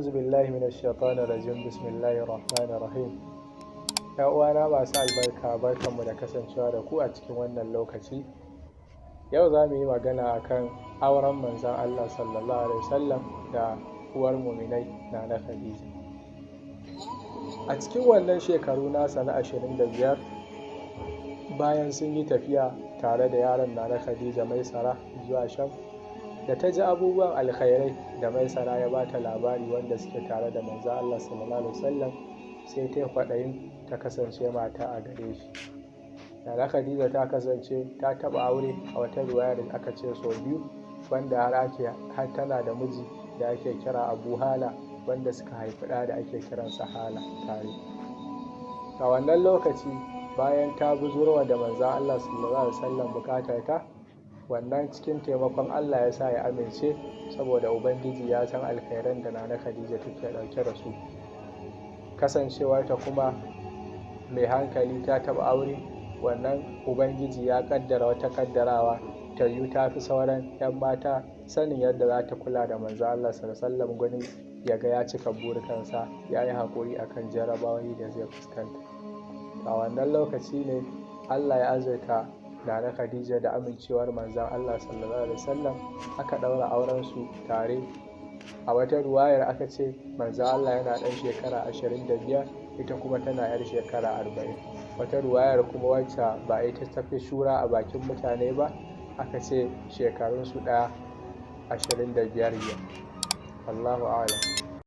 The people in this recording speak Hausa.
A'udhu billahi minash shaitanir rajim. Bismillahir rahmanir rahim. Ya uwana masu albarka, barkanmu da kasancewa da ku a cikin wannan lokaci. Yau za mu yi magana akan auren manzon Allah sallallahu alaihi wasallam da uwar muminai Nana Khadija. A cikin wannan shekaru nasa na 25, bayan sun yi tafiya tare da yaron Nana Khadija Maisara zuwa Sham, da ta ji abubuwan alkhairai da Maisara ya bata labari wanda suke tare da manzon Allah sallallahu alaihi wasallam, sai ta yi kwaɗayin ta kasance mata a gare shi. Nana Khadija ta kasance ta taɓa aure, a wata ruwayar da aka ce sau biyu, wanda har ake har tana da miji da ake kira Abu Hala, wanda suka haifi ɗa da ake kiransa Hala tare. A wannan lokaci, bayan ta bujurwa da manzon Allah sallallahu alaihi wasallam buƙatar ta, wannan cikin taimakon Allah ya sa ya amince, saboda Ubangiji ya san alkhairan da Nana Khadija take ɗauke da su. Kasancewarta kuma mai hankali, ta taɓa aure, wannan Ubangiji ya ƙaddara wata ƙaddarawa ta yiwu ta fi sauran 'yan mata sanin yadda za ta kula da manzon Allah sallallahu alaihi wasallam, gurin ya ga ya cika burikansa, ya yi haƙuri akan jarabawoyi da zai fuskanta. A wannan lokaci ne Allah ya azurta Nana Khadija da amincewar manzon Allah sallallahu alaihi wasallam, aka ɗaura aurensu tare. A wata ruwayar aka ce manzon Allah yana ɗan shekara 25, ita kuma tana 'yar shekara 40. Wata ruwayar kuma, wacce ba ita ta fi shura a bakin mutane ba, aka ce shekarunsu ɗaya, 25 biyar. Allahu a'lam.